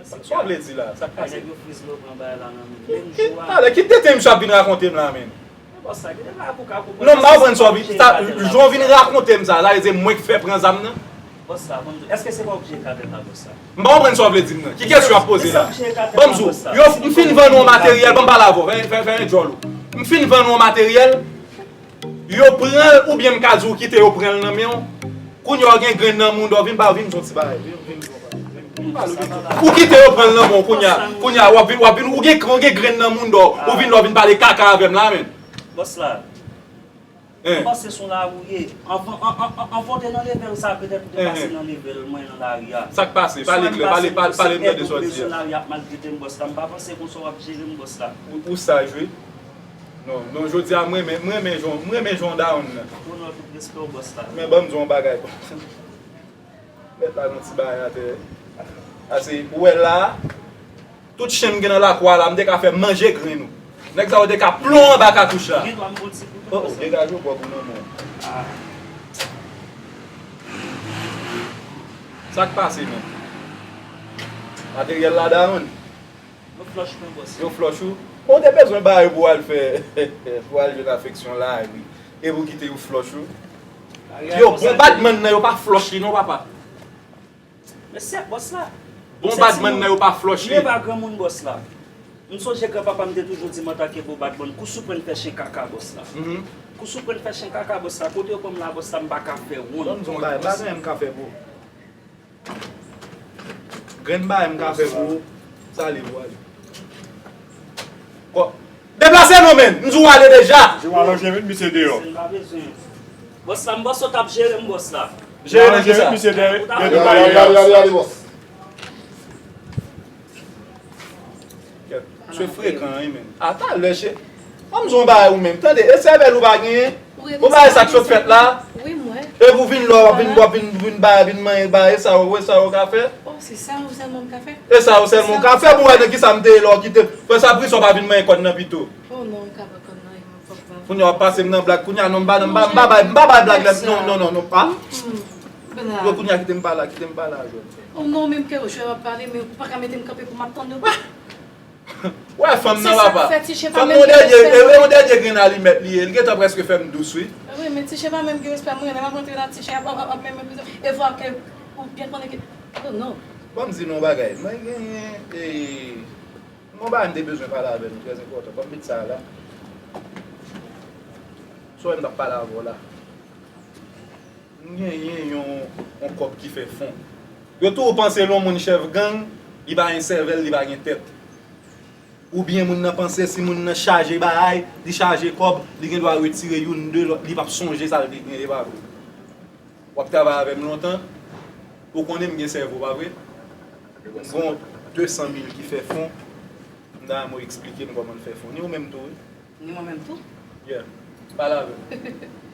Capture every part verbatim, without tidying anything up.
Sa w vle di la? Sa k pase? Nèg yo friz lo pran bagay la nan men. Menm jou a. Talè, ki tenten misye ap vin rakonte m la menm? Bòs la, kite bagay pou ka konprann. Non, m pa konprann sa w vin, sa, jan w vin rakonte m sa, sa vle di mwen k fè pran zam nan? Bòs la, ban m di w, èske se pa w ki jere katèl la, bòs la? M pa konprann sa w vle di m nan. Ki kesyon w ap poze la? Ban m di w, yo, m fin vann ou yon materyèl, ban m pale avè w, fè, fè, fè yon djòl ou. M fin vann ou yon materyèl, yo pran l, oubyen m ka di w kite yo pran l nan men w. Kounye a w gen grenn nan mouda w, vin ba, vin di yon ti bagay. Vin, vin di yon bagay. Vin, vin pale, vin di yon bagay. Ou kite yo pran l nan men w kounye a. Kounye a, w ap vin, w ap vin, ou gen, ou gen grenn nan mouda w. Ou vin la, w vin pale kaka avè m la, menm. Bòs la. Hein. M panse se yon lari w ye. Anvan, an, an, an, anvan w te nan level sa, petèt ou te pase nan level mwen nan lari a. Sa k pase? Pale klè, pale, pale, pale m tande sa w di a. Lari ap maltrete m, bòs la. M pa panse konsa w ap jere m, bòs la. Ou, ou saj, wi. Non, non, jodi a, m renmen, m renmen jan, m renmen jan w down nan. Onò, tout respè w, bòs la. Men ban m di w yon bagay. Mèt la gon ti bagay atè. Ase, ou wè la, tout chen m gen nan lakou a la, m te ka fè manje grenn ou. Nèg sa yo te ka plon anba katouch la. Gen dwa m pran ti kout. Oh, oh, degaje w bò pou manman w. Sa k pase, menm? Materyèl la down. Yo flòch mwen, bòs. Yo flòch ou? Ou te bezwen ba yo pou w al fè, pou w al jwenn afeksyon lari. Epi w kite yo flòch ou? Yo, bon badman nan yo pa flòch li non, papa. Mesye, bòs la. Bon badman nan yo pa flòch li. M se timoun. M pa granmoun, bòs la. M sonje granpapa m te toujou di m antake gwo badman, kou souprenn fè chen kaka, bòs la. Kou souprenn fè chen kaka, bòs la. Kote yo pran m la, bòs la, m pa ka fè wont. Ban m di w yon bagay, m pa gen anyen m ka fè pou ou. Grenn bagay m ka fè pou ou, sale pou ale. Kò, deplase non, menn. M di w ale deja. Jere w alonje vin, misye deyò. Bòs la, m panse w t ap jere m, bòs la. Jere nan kisa? Misye deyò. Ou t ap jere. Kèt, misye frekan, wi, menn. A talè, che. Ban m di w yon bagay ou menm. Tande, e sèvèl ou pa genyen? Ou bagay sa k sot fèt la? Wi, mwen. Epi w vin la, w ap vin, w ap vin, vin bay, vin manyen, bay, e sa, w, e sa w ka fè? Oh, se sa ou sèlman m ka fè? E sa ou sèlman w ka fè pou w wè nan kisa m te ye lè w kite m. Fè sa, prison pa vin manyen kò n nan pito. Oh non, m ka pran kò n nan, e mwen fòk pa. Kounye a w ap pase m nan blag, kounye a non, m pa, m pa, m pa bay, m pa bay blag la, non, non, non, non, pa. Yo, kounye a kite m pale, kite m pale a jwenn. Oh non, menm ke w ap pale, men ou pa ka mete m kanpe pou m ap tann ou. Wè fanm nan, papa. Fanm nan, yon dènye, e yon dènye grenn alimèt li ye. Li gentan prèske fè m dous, wi. Wi, men ti chen pa menm gen respè, mwen, lè m ap rantre la, ti chen ap, ap, ap, ap menm, menm, e vwa ke, ou byen konnen ke, oh non. Ban m di nou yon bagay. Mwen genyen, e, yon bagay m te bezwen pale avè nou, trè enpòtan. Ban m met sa la. Sa w wè m t ap pale avè w la. M genyen yon, yon kòb ki fè fon. Yo toujou panse lè yon moun chèf gang, li pa gen sèvèl, li pa gen tèt. Oubyen moun nan panse si moun nan chaje bagay, li chaje kòb, li gen dwa retire youn de lòt, li p ap sonje sa l te gen, e pa vre. W ap travay avè m lontan, ou konnen m gen sèvo, pa vre? M gon de san mil ki fè fon, m ta renmen w eksplike m kòman l fè fon. Ni ou menm tou, wi. Ni mwen menm tou? Yeah. Pale avè m.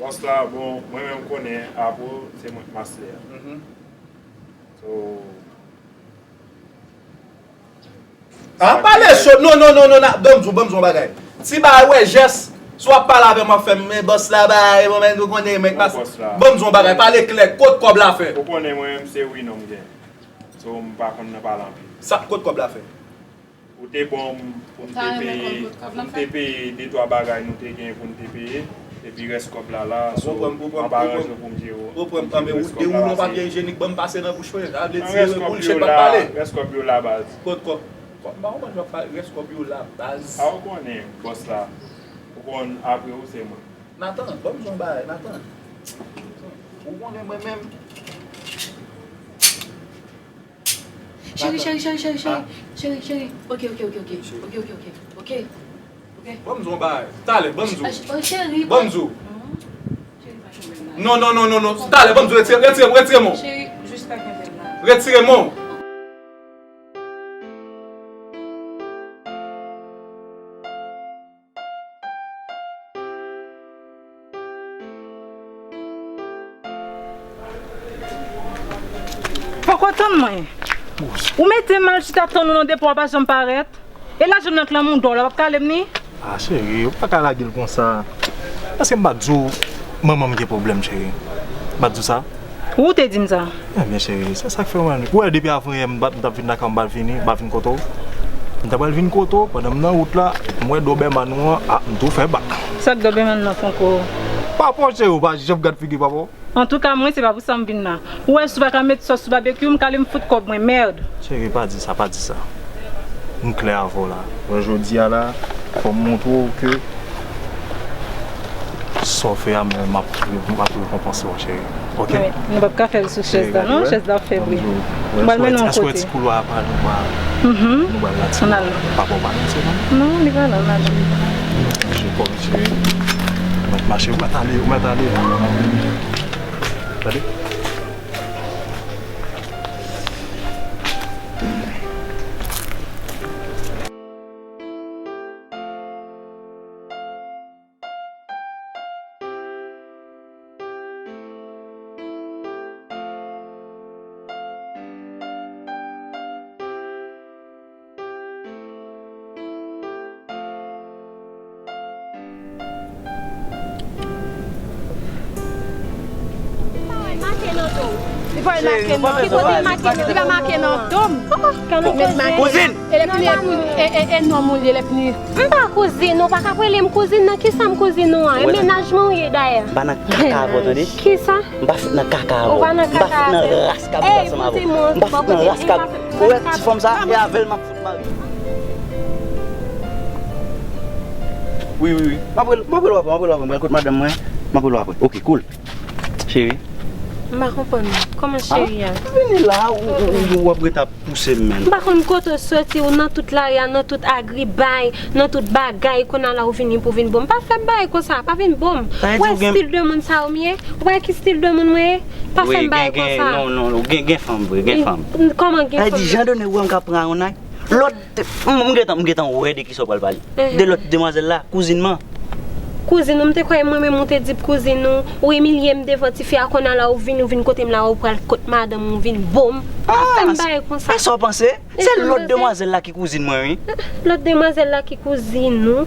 Bòs la, bon, mwen menm konnen, apre w, se mwen k mastè a. Mhm. So, a, pale cho, non, non, non, non, non, ban m di w, ban m di w yon bagay. Ti bagay, wè, jès, si w ap pale avè m, w ap fè m, men bòs la, bagay, bon, men nou konnen, men k mastè. Ban m di w yon bagay, pale klè, kot kòb la fè? Ou konnen mwen menm, se wi non m gen. So, m pa konn nan pale anpil. Sa, kot kòb la fè? Ou te bon pou m te peye, pou m te peye de twa bagay nou te gen pou n te peye, epi rès kòb la la, so, m ap aranje pou m jere w. Ou pran m, ou de ou yon papye ijyenik ban m pase nan bouch mwen, sa vle di rès kòb yo la, rès kòb yo la, baz. Kot kòb? Kòb, m pa konprann jan w ap pale, rès kòb yo la, baz. A, ou konnen, bòs la. Ou konn, apre ou se mwen. Nathan, ban m di w yon bagay, Nathan. Ou konnen mwen menm. Cheri, cheri, cheri, cheri, cheri. Cheri, cheri. Ok, ok, ok, ok. Ok, ok, ok. Ok. Ok. Ban m di w yon bagay. Talè, ban m di w. Cheri, ban m di w. Non, non, non, non, non. Talè, ban m di w. Retire, retire, retire men w. Cheri, jis pa kenbe m la. Retire men w. Poko tann mwen. Ou mete m al chita tann ou nan depo a pa janm parèt. E lajan m nan k lan mouda w la, w ap kale m ni? A, cheri, ou pa ka lage l konsa. Èske m pa t di w manman m gen pwoblèm, cheri? M pa t di w sa? Ou te di m sa. Ebyen, cheri, se sa k fè mwen. Ou wè, depi avanyè, m pa, m t ap vin lakay ou, m pa vini, m pa vin kote w. M ta pral vin kote w, pandan m nan wout la, m wè Doberman ou an, a, m tou fè bak. Sa k Doberman nan fè ankò? Papa w, cheri, ou pa janm gad figi papa w. Antouka, mwen, se pa pou sa m vin la. Ou wè, si w pa ka met sòs sou babekyou, m ka ale m fout kòb mwen, mèd. Cheri, pa di sa, pa di sa. M klè avè w la. Bon, jodi a la, fò m montre w ke sa w fè a, men m ap, m ap rekonpanse w, cheri. Oke? Wi, nou p ap ka fè l sou chèz la, non? Chèz la ap fè bri. M pral mennen w yon kote. Èske w wè ti koulwa a pa nou pa, nou pral la ti koulwa? Pa bon, pa nou, se non? Non, li pa la, n ale. Cheri, kòm cheri. Ou mèt mache, ou mèt ale, ou mèt ale. Gade. Li pa make nan do m. Li pa make nan do m. Li pa make nan do m. Kouzin! E lè fini, e, e, e nonm ou li, lè fini. M pa kouzin ou, pa ka rele m kouzin nan. Kisa m kouzin ou an? E mennaj mwen ou ye dayè. M pa nan kaka avè w, tande? Kisa? M pa fout nan kaka avè w. Ou pa nan kaka avè m. M pa fout nan ras k ap viv ansanm avè w. M pa fout nan ras k ap. Ou wè ti fanm sa, e avè l m ap fout mari. Wi, wi, wi. M ap rele, m ap rele w apre, m ap rele w apre. M pral kot madanm mwen. M ap rele w apre. Oke, cool. Cheri. M pa konprann. Kòman cheri a? Vini la, ou, ou, ou, w ap ret ap pouse m, menn. M pa konn kote w soti, ou nan tout lari a, nan tout agribay, nan tout bagay, kounye a la ou vini pou vin bo m. Pa fè m bagay konsa, pa vin bo m. Ou wè stil de moun sa yo m ye? Ou wè ki stil de moun mwen ye? Pa fè m bagay konsa. Non, non, non, gen, gen fanm vre, gen fanm. Kòman gen fanm? Sa vle di, jan de nèg ou wè m ka pran a yon nèg. Lòt, m, m gentan, m gentan wè de kisa w pral pale. De lòt demwazèl la, kouzin mwen. Kouzin ou, m te kwè mwen menm ou te di kouzin ou, ou imilye m devan tifi a, kounye a la ou vin, ou vin kote m la, ou pral kot madanm ou vin bo m. Pa fè m bagay konsa. E sa w panse? Se lòt demwazèl la ki kouzin mwen, wi. Lòt demwazèl la ki kouzin ou?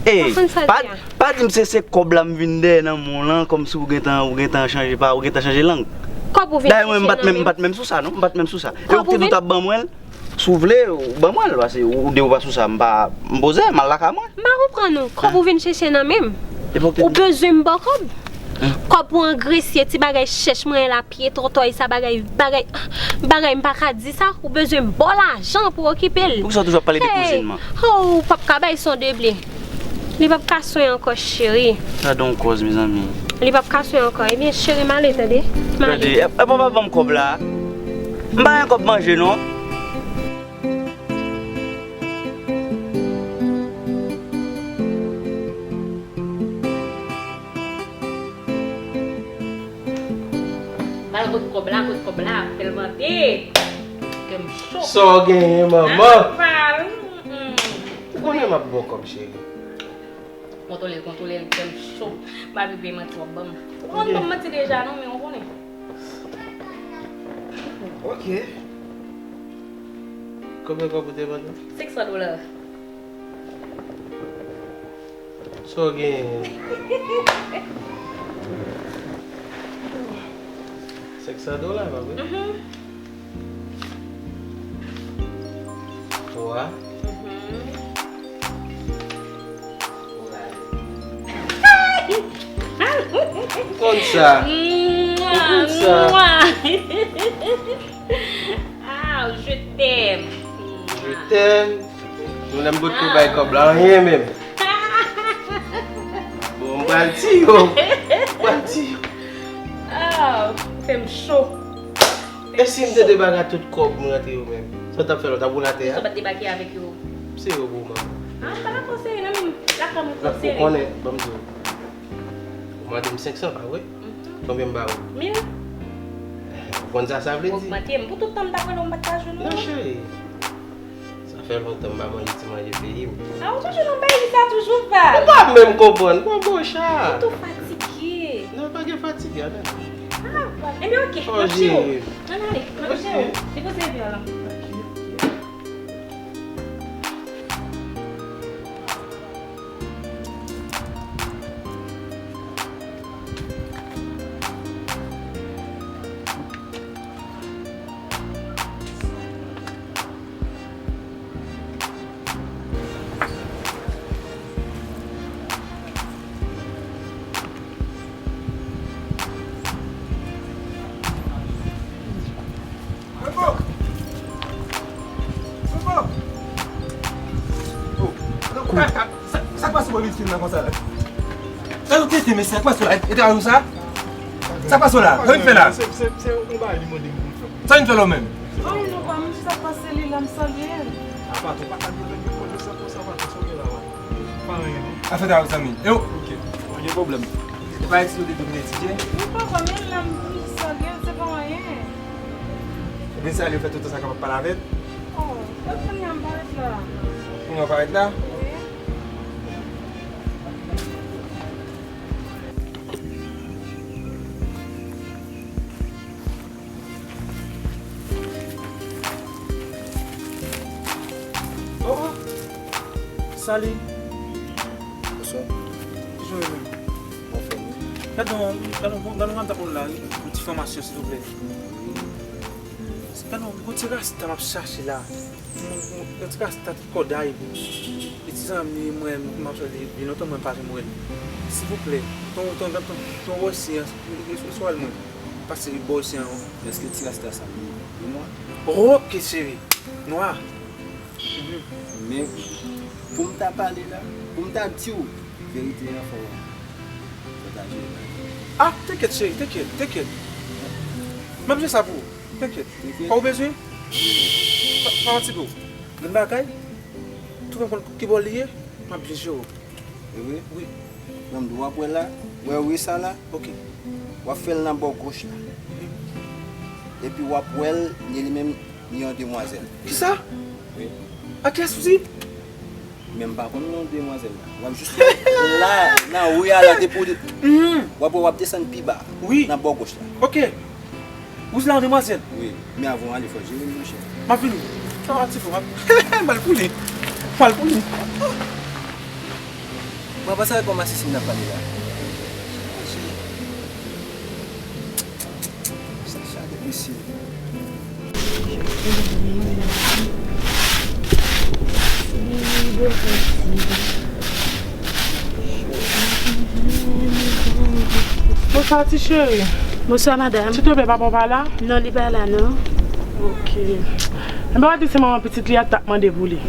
Ey, pa, pa di m se, se kòb la m vin dèyè nan men w lan, kòmsi ou gentan, ou gentan chanje pa, ou gentan chanje lang. Kòb ou vin chèche nan men m? Dayè mwen, m pa t menm, m pa t menm sou sa, non, m pa t menm sou sa. E ou te di w t ap ban mwen l, si w vle, ou ban mwen l, paske ou di ou pa sou sa, m pa, m poze, m al lakay mwen. M pa konprann ou. Kòb ou vin chèche nan men m? Ou bezwen m ba w kòb? Kòb pou angresye ti bagay chèch mwen la. Pye tòtòy sa, bagay, bagay, bagay m pa ka di sa, ou bezwen bo lajan pou okipe l. Poukisa w toujou ap pale de kouzin mwen? Oh, ou p ap ka bay son de ble. Li p ap ka swen ankò, cheri. Gade yon kòz, mezanmi. Li p ap ka swen ankò. Ebyen, cheri, m ale, tande? M ale. Tande, e, e, papa ban m kòb la. M pa gen kòb manje, non. M al kot kòb la, kot kòb la, fè l mande. Kè m cho. Sa w genyen, manman? Ou konnen m ap ba w kòb, cheri. Kontwole l, kontwole l, kè m cho. M pa vle peye manti w ap ban m. Ou konn ban m manti deja, non, men ou konnen. Ok. Konbyen kòb ou te mande? Senk san dola. Sa w genyen? Senk san dola, pa vre? Mhm. Twa. Mhm. Ou konn sa. Ou konn sa. Ah, je t'aime. Je t'aime. Nou lè m potko bay kòb la anyen menm. Bon, m pral tiye w. M pral tiye w. Ah, ou fè m cho. E si m te debake tout kòb m rantre yo menm? Sa w t ap fè la? W t ap woule atè a? Sa w t ap debake avèk yo? Se yo pou mwen. Ah, m pa dakò sere nan menm lakay mwen pou sere. Ou konnen, ban m di w. Ou mande m senk san, pa vre? Mhm. Konbyen m ba ou? Mil. Ou konn sa sa vle di? Ogmante m. Pou tout tan m t ap rele w, m pa t ka jwenn ou, non, cheri. Sa fè lontan m pa manje ti manje peyi m. A, ou toujou nan peyi sa toujou, Val. Ou pa menm konprann. Bon, bon, cha. Ou tou fatige. Non, pa gen fatige, atann. A, Val. Ebyen, oke. M ap jere w. Ann ale, m ap jere w. Depoze epi w la. Sa, sa, sa k pase pou Wilfil la konsa la? Sa yo tete, mesye, sa k pase la? E te a ou sa? Sa k pase la? Sa vin fè la? Se, se, se yon bagay li mande m pou m fè. Sa vin fè la ou menm? Anyen non, pa, m jis ap pase li la, m salye l. A, patwon, pa ka di w nèg yo konn sa konsa, patwon, sa w gen la, patwon. Pa anyen non. Afè ta ou, zanmi. Yo. Ok. Pa gen pwoblèm. Ou pa eksplike de vin etidye? Non, papa, men la, m jis salye l, se pa anyen. Vin salye l, fè tout tan sa kapab pale avè l. Oh, e kounye a m parèt la. Kounye a w parèt la? Wi. Oh, oh. Salut. Bonswa. Kijan w ye menm? Anfòm wi. Gadon, gadon, gadon, gadon, yon ti fòmasyon, silvouplè. Gadon, yon ti rasta m ap chache la. Yon, yon, yon ti rasta tèt kòday. Yon ti zanmi mwen, m ap chèche li, gen lontan mwen pa janm wè l. Silvouplè, ton, ton, ton, ton wè si, e, e, e, sou al mwen. Pase li bò si an. Èske ti rasta sa, li, li nwa? Ok, cheri. Nwa. Mhm. Men, pou m ta pale la, pou m ta di w verite an, fò, fò w ta jere bagay yo. Ah, tenkèt, cheri, tenkèt, tenkèt. M ap jere sa pou ou. Tenkèt. Tenkèt. Sa ou bezwen? Pa, pa fatige w. Grenn bagay, twouve m konn ki bò li ye, m ap byen jere w. E vre? Wi. Ban m di w, w ap wè la, wè wi sa la? Ok. W ap fè l nan bò goch la. Mhm. Epi w ap wè l, ni li menm, ni yon demwazèl. Kisa? Wi. A kiyès ou di? Men m pa konn non demwazèl la. W ap jis wè l la, nan ri a la, depi w de-, mhm, w ap wè, w ap desann pi ba, wi, nan bò goch la. Ok. Ou di la yon demwazèl? Wi, men avan w ale, fò w jere l, monchè. M ap vini. Sa va, ti frè, m ap, m al pou li. M al pou li. Mwen panse avèk yon masisi m nan pale la. Sa chale, mesye. Bonswa, ti cheri. Bonswa, madanm. Silvouplè, papa w pa la? Non, li pa la, non. Ok. Enben, w ap di se manman pitit li a t ap mande pou li.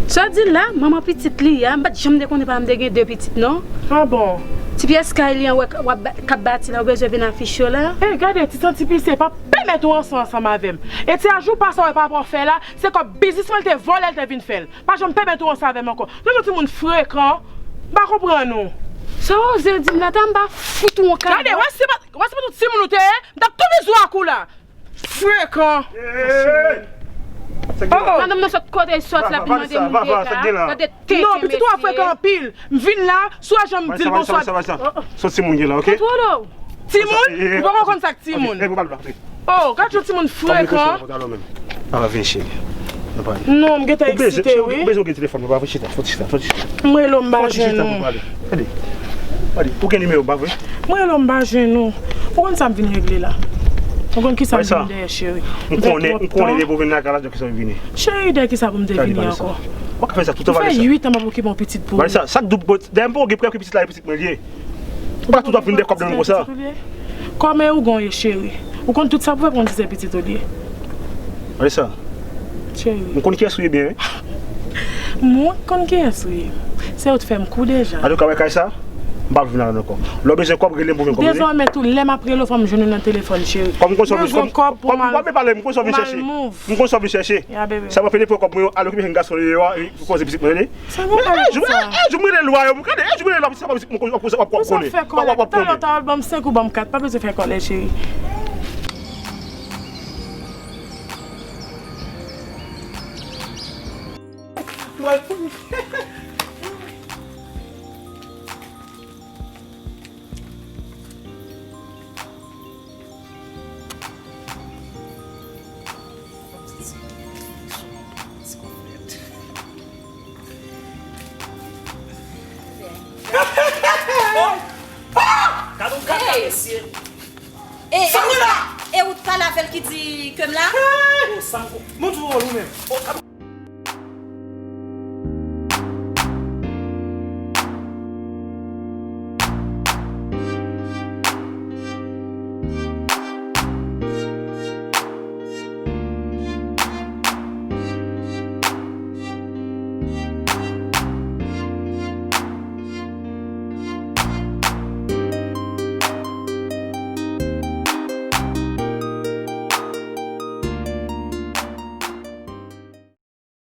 Sa w di la, manman pitit li a, m pa t janm te konnen papa m te gen de pitit, non. Ah bon? Ti pyès kay li an, wè, w ap ba-, k ap bati la, ou bezwen vin afiche yo la? Ey, gade, ti santi pise, pa pèmèt ou ranse ansanm avè m. E ti ajou pa sa w wè papa w fè la, se kòb biznis mwen l te vòlè l te vin fè l. Pa janm pèmèt ou ranse avè m ankò. Nou, nou timoun frekan. M pa konprann ou. Sa w oze di m la, ta m pa fout ou yon kalòt. Gade, wè si pa, wè si pa tout timoun ou te ye, m t ap tou bizou ak ou la. Frekan. Ey! Oh, oh. Madanm nan sot kote l sot la, vin mande moun dega. Gade tenten, mesye. Non, pitit ou a frekan anpil. M vin la, swa jan m di l bonswa. Sot timoun gen la, ok? Kontwole w. Timoun? Ou poko konn sa k timoun. Oh, gad yon timoun frekan. Ala vin cheri. Non, m gentan eksite wi. Ou bezwen gen telefòn mwen, pa vre, chita, fò chita, fò chita. M rele w, m pa jwenn ou. Gade. Gade. Ou gen nimewo m, pa vre? M rele w, m pa jwenn ou. Ou konn sa m vin regle la? Ou konn kisa m vin dèyè, cheri? M konnen, m konnen depi w vin lakay la, kisa w vini. Cheri, dèyè kisa pou m te vini ankò? Ou ka fè sa toutan, Vanessa. M fè uit an m ap okipe yon pitit pou ou. Vanessa, sa k di w, dèyè m poko gen prèv ke pitit la e pitit mwen li ye. Ou pa tout ap vin de kòb nan men konsa. Kòman ou gen w ye, cheri? Ou konn tout sa pou fè pou konn si se pitit ou li ye. Vanessa. Cheri. M konn kiyès ou ye byen, wi. Mwen konn kiyès ou ye. Se ou t fè m kou deja. Antouka, wè kay sa, m pa vin la ankò. Lè w bezwen kòb, rele m pou vin kòb, wi. Dezòmè tou, lè m ap rele w, fò m jwenn ou nan telefòn, cheri. Kòm m konn sa w vin, kòm, kòm m wè pa lè m konn sa w vin chèche. M konn sa w vin chèche. Sa m ap pede pou kòb mwen yo, alo ki m jwenn gason yo a, pou koze pitit mwen, tande. Sa gen bagay konsa. Jou m rele lwa yo, gade, jou m rele lwa, se pa mizik mwen konnen, w ap konnen. Talè w ta ban m senk ou ban m kat, pa bezwen fè kòlè, cheri. Mwen pou Gad yon kaka, mesye. E, e ou t pale avè l ki di ke m la? Montre wòl ou menm.